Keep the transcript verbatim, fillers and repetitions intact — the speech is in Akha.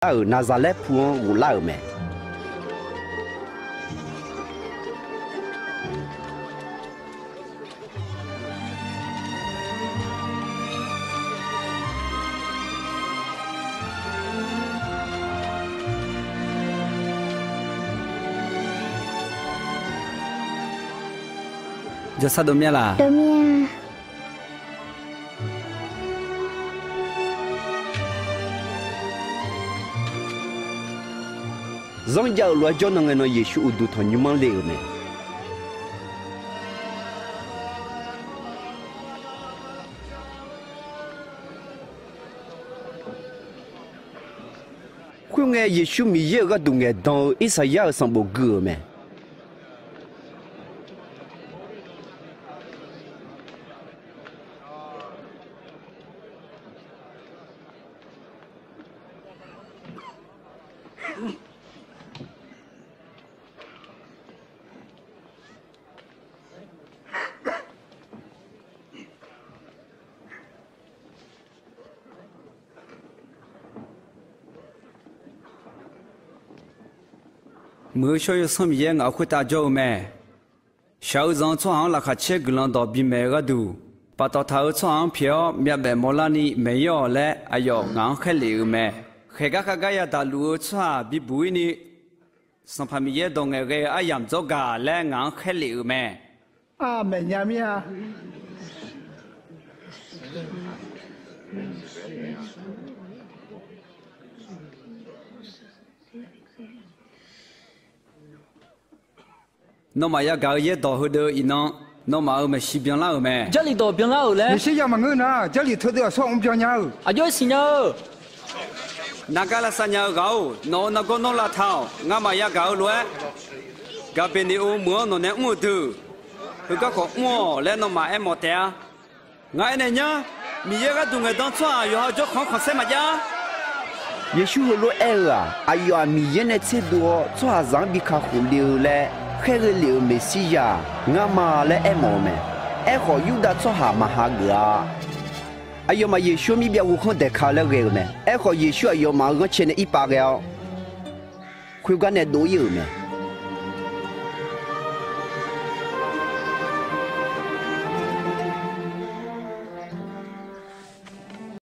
lar-euq Naqzaqlaer pu-anr ghoflar-euq mae. Jawrsar dov mya laq? Zanrjav-euq lof-aer jawrnan ngae nan Yeqsur uqduq tanqnymr-anr le-euq mae. Khoerngae, Yeqsur Miqyaer-euq gharduq ngaeqdan-eu Irsaqyar-euq sanqbof gui-euq mae. Muiq-eu Shawr-eu Yawsanr Miqyaer ngaq-euq khoertav jawr-eu mae. Shaq-eu zanq-eu tsawrhaq-anr laqkhaq caer guiqlanq dawq bimaeq-eu gharduq, paftawf taq-euq tsawrhaq-anr pyeuf-awr myavbaef mawrlarni maeq-ir-awq laer aqyawf ngaq-anr khaerlef-euq mae. Khaeqgar khargar yadaq luf-eu tsawrhaq bibuq-ir ni, Sanqpaq Miqyaer dawq ngaeqghae-eu aryamq dzawr gaq laer ngaq-anr khaerlef-euq mae. Aqmeq nya mir-a. Nawmaf yagaq-eu yaerdawq heudeuv iqnan, nawmaf-euq maeqshi byanlar-euq mae. Jarlif dawq byanlar-euq laer. Miqshir ya maqngeur nar, Jarlif teudeuv aqsur-anr byan nya-eu. Aqjox-aer siqnya-eu. Nargar lavsav nya-eu ghaq-or, nawq-euq nargawr nawr lavtaq-awq. Ngamaf yagaq-eu lof-aer, Gaqbeqneqo meuq-anr nawq nae mr-eu deuq, heugar khawf mr-awq laer nawmaf aermawf taef-a. Ngar aernaeq nyar, Miqyaer gharduq ngaeqdan tsawrhaq yawqha jawrkhanq-anr khanqsaer maqjav-a. Yeqsur heulof-aer aer-eu-aq, aqyawf-aq Miqyaer nae tserdov-awr tsawrhaqzaq-anr bi kakhof le-eu laer khaerghae lef-euq Meqsirya-aq, ngar ma laer aermawf-eu mae. Aerkhawf, Yurdav tsawrhaq maqhageuf-a. Aqyawfmaf Yeqsur-anr mirbyav ghovkhanr daeqka-eu laer ghae-eu mae. Aerkhawf, Yeqsur aqyawfmaf-euq ghanrcae nae irpav ghae-awr, khoergar nae dov-ir-euq mae.